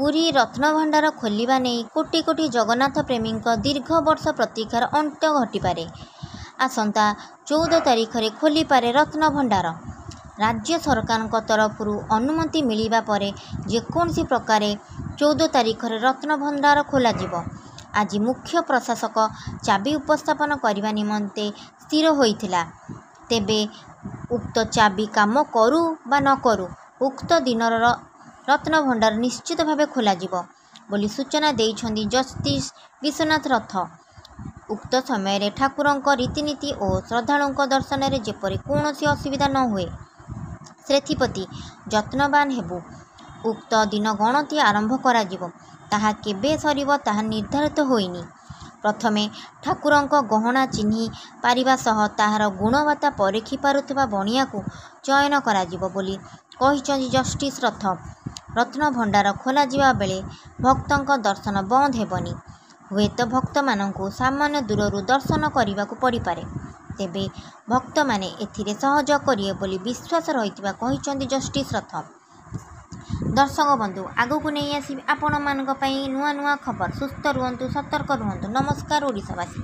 ପୁରୀ ରତ୍ନଭଣ୍ଡାର ଖୋଲିବା ନେଇ କୋଟି କୋଟି ଜଗନ୍ନାଥ ପ୍ରେମୀଙ୍କ ଦୀର୍ଘ ବର୍ଷ ପ୍ରତୀକ୍ଷାର ଅନ୍ତ ଘଟିପାରେ। ଆସନ୍ତା 14 ତାରିଖରେ ଖୋଲିପାରେ ରତ୍ନଭଣ୍ଡାର। ରାଜ୍ୟ ସରକାରଙ୍କ ତରଫରୁ ଅନୁମତି ମିଳିବା ପରେ ଯେକୌଣସି ପ୍ରକାରେ 14 ତାରିଖରେ ରତ୍ନଭଣ୍ଡାର ଖୋଲାଯିବ। ଆଜି ମୁଖ୍ୟ ପ୍ରଶାସକ ଚାବି ଉପସ୍ଥାପନ କରିବା ନିମନ୍ତେ ସ୍ଥିର ହୋଇଥିଲା। ତେବେ ଉକ୍ତ ଚାବି କାମ କରୁ ବା ନକରୁ ଉକ୍ତ ଦିନ ରତ୍ନଭଣ୍ଡାର ନିଶ୍ଚିତ ଭାବେ ଖୋଲାଯିବ ବୋଲି ସୂଚନା ଦେଇଛନ୍ତି ଜଷ୍ଟିସ ବିଶ୍ୱନାଥ ରଥ। ଉକ୍ତ ସମୟରେ ଠାକୁରଙ୍କ ରୀତିନୀତି ଓ ଶ୍ରଦ୍ଧାଳୁଙ୍କ ଦର୍ଶନରେ ଯେପରି କୌଣସି ଅସୁବିଧା ନ ହୁଏ, ସେଥିପ୍ରତି ଯତ୍ନବାନ ହେବୁ। ଉକ୍ତ ଦିନ ଗଣତି ଆରମ୍ଭ କରାଯିବ। ତାହା କେବେ ସରିବ ତାହା ନିର୍ଦ୍ଧାରିତ ହୋଇନି। ପ୍ରଥମେ ଠାକୁରଙ୍କ ଗହଣା ଚିହ୍ନି ପାରିବା ସହ ତାହାର ଗୁଣବତ୍ତା ପରଖି ପାରୁଥିବା ବଣିଆକୁ ଚୟନ କରାଯିବ ବୋଲି କହିଛନ୍ତି ଜଷ୍ଟିସ ରଥ। ରତ୍ନଭଣ୍ଡାର ଖୋଲାଯିବା ବେଳେ ଭକ୍ତଙ୍କ ଦର୍ଶନ ବନ୍ଦ ହେବନି। ହୁଏତ ଭକ୍ତମାନଙ୍କୁ ସାମାନ୍ୟ ଦୂରରୁ ଦର୍ଶନ କରିବାକୁ ପଡ଼ିପାରେ। ତେବେ ଭକ୍ତମାନେ ଏଥିରେ ସହଯୋଗ କରିବେ ବୋଲି ବିଶ୍ୱାସ ରହିଥିବା କହିଛନ୍ତି ଜଷ୍ଟିସ ରଥ। ଦର୍ଶକ ବନ୍ଧୁ, ଆଗକୁ ନେଇ ଆସିବି ଆପଣମାନଙ୍କ ପାଇଁ ନୂଆ ନୂଆ ଖବର। ସୁସ୍ଥ ରୁହନ୍ତୁ, ସତର୍କ ରୁହନ୍ତୁ। ନମସ୍କାର ଓଡ଼ିଶାବାସୀ।